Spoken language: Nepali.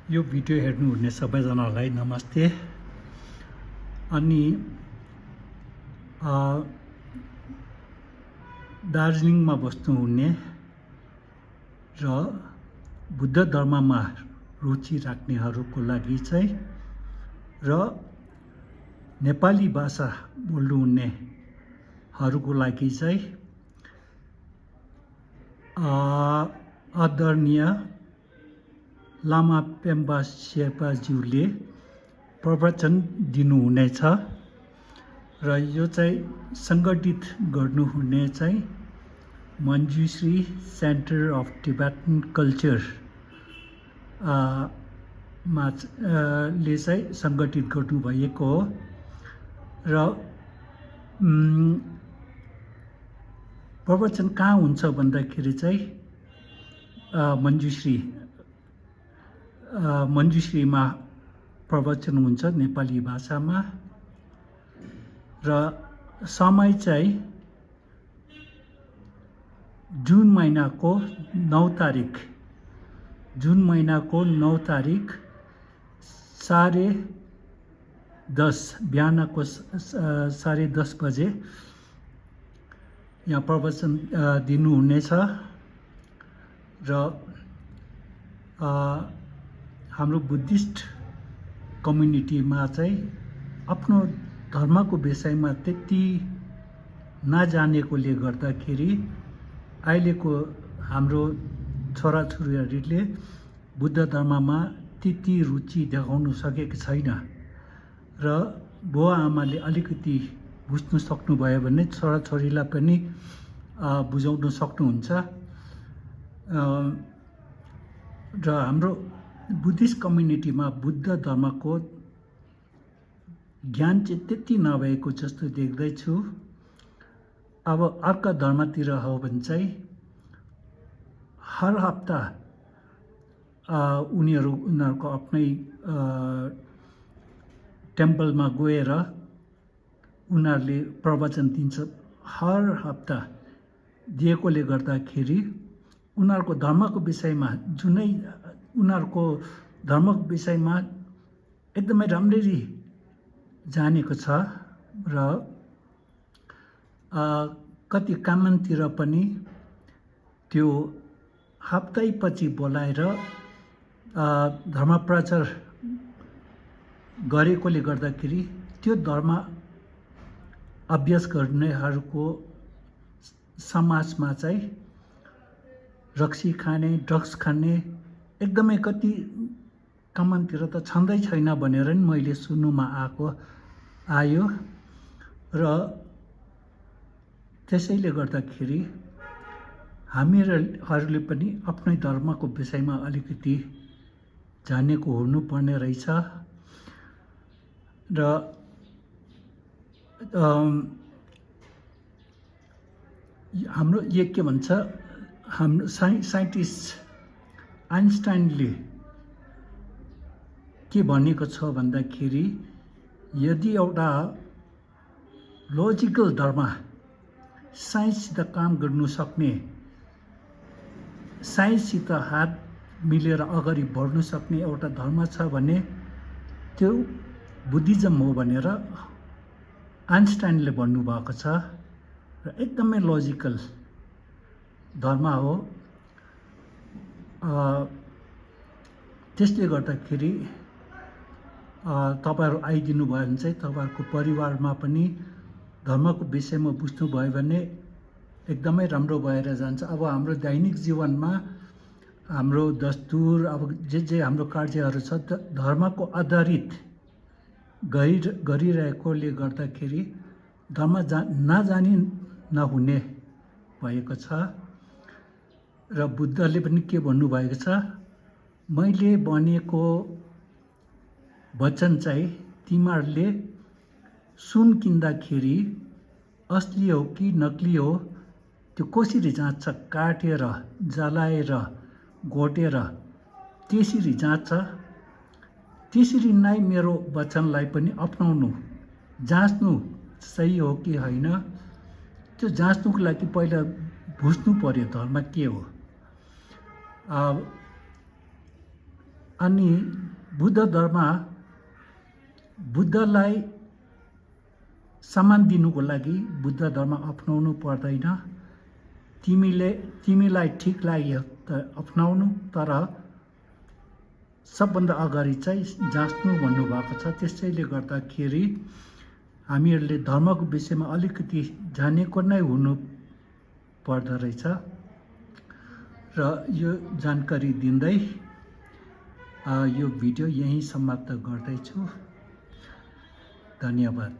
यो भिडियो हेर्नुहुने सबैजनालाई नमस्ते। अनि दार्जिलिङमा बस्नुहुने र बुद्ध धर्ममा रुचि राख्नेहरूको लागि चाहिँ र नेपाली भाषा बोल्नुहुनेहरूको लागि चाहिँ आदरणीय लामा पेम्बा शेर्पाज्यूले प्रवचन दिनुहुनेछ र यो चाहिँ सङ्गठित गर्नुहुने चाहिँ Manjushree centre of Tibetan culture ले चाहिँ सङ्गठित गर्नुभएको हो र प्रवचन कहाँ हुन्छ भन्दाखेरि चाहिँ मञ्जुश्रीमा प्रवचन हुन्छ नेपाली भाषामा र समय चाहिँ जुन महिनाको 9 तारिक 10:30 बिहानको 10:30 बजे यहाँ प्रवचन दिनुहुनेछ र हाम्रो बुद्धिस्ट कम्युनिटीमा चाहिँ आफ्नो धर्मको विषयमा त्यति नजानेकोले गर्दाखेरि अहिलेको हाम्रो छोराछोरीहरूले बुद्ध धर्ममा त्यति रुचि देखाउन सकेको छैन र बुवा आमाले अलिकति बुझ्नु सक्नुभयो भने छोराछोरीलाई पनि बुझाउन सक्नुहुन्छ र हाम्रो बुद्धिस्ट कम्युनिटीमा बुद्ध धर्मको ज्ञान चाहिँ त्यति नभएको जस्तो देख्दैछु। अब अर्का धर्मतिर हो भने चाहिँ हर हप्ता उनीहरूको आफ्नै टेम्पलमा गएर उनीहरूले प्रवचन दिन्छ हर हप्ता दिएकोले गर्दाखेरि उनीहरूको धर्मको विषयमा जुनै उनीहरूको धर्मको विषयमा एकदमै राम्ररी जानेको छ र कति कामनतिर पनि त्यो हप्तैपछि बोलाएर धर्म प्रचार गरेकोले गर्दाखेरि त्यो धर्म अभ्यास गर्नेहरूको समाजमा चाहिँ रक्सी खाने ड्रग्स खाने एकदमै कति कमानतिर त छँदै छैन भनेर नि मैले सुन्नुमा आयो र त्यसैले गर्दाखेरि हामीहरूले पनि आफ्नै धर्मको विषयमा अलिकति जानेको हुनुपर्ने रहेछ र हाम्रो यो के भन्छ हाम्रो साइन्टिस्ट आइन्स्टाइनले के भनेको छ भन्दाखेरि यदि एउटा लोजिकल धर्म साइन्ससित काम गर्नु सक्ने साइन्ससित हात मिलेर अगाडि बढ्नु सक्ने एउटा धर्म छ भने त्यो बुद्धिज्म हो भनेर आइन्स्टाइनले भन्नुभएको छ र एकदमै लोजिकल धर्म हो। त्यसले गर्दाखेरि तपाईँहरू आइदिनु भयो भने चाहिँ तपाईँहरूको परिवारमा पनि धर्मको विषयमा बुझ्नुभयो भने एकदमै राम्रो भएर जान्छ। अब हाम्रो दैनिक जीवनमा हाम्रो दस्तुर अब जे हाम्रो कार्यहरू छ धर्मको आधारित गरिरहेकोले गर्दाखेरि धर्म नजानी नहुने भएको छ र बुद्धले पनि के भन्नुभएको छ मैले भनेको वचन चाहिँ तिमीहरूले सुन किन्दाखेरि असली हो कि नकली हो त्यो कसरी जाँच्छ काटेर जलाएर घोटेर त्यसरी जाँच्छ त्यसरी नै मेरो वचनलाई पनि अपनाउनु जाँच्नु सही हो कि होइन त्यो जाँच्नुको लागि पहिला बुझ्नु पर्यो धर्म के हो। अनि बुद्ध धर्म बुद्धलाई सम्मान दिनुको लागि बुद्ध धर्म अपनाउनु पर्दैन। तिमीलाई ठिक लाग्यो त अपनाउनु, तर सबभन्दा अगाडि चाहिँ जाँच्नु भन्नुभएको छ। त्यसैले गर्दाखेरि हामीहरूले धर्मको विषयमा अलिकति जानेको नै हुनु पर्दो रहेछ। र यो जानकारी दिँदै यो भिडियो यहीँ समाप्त गर्दैछु। धन्यवाद।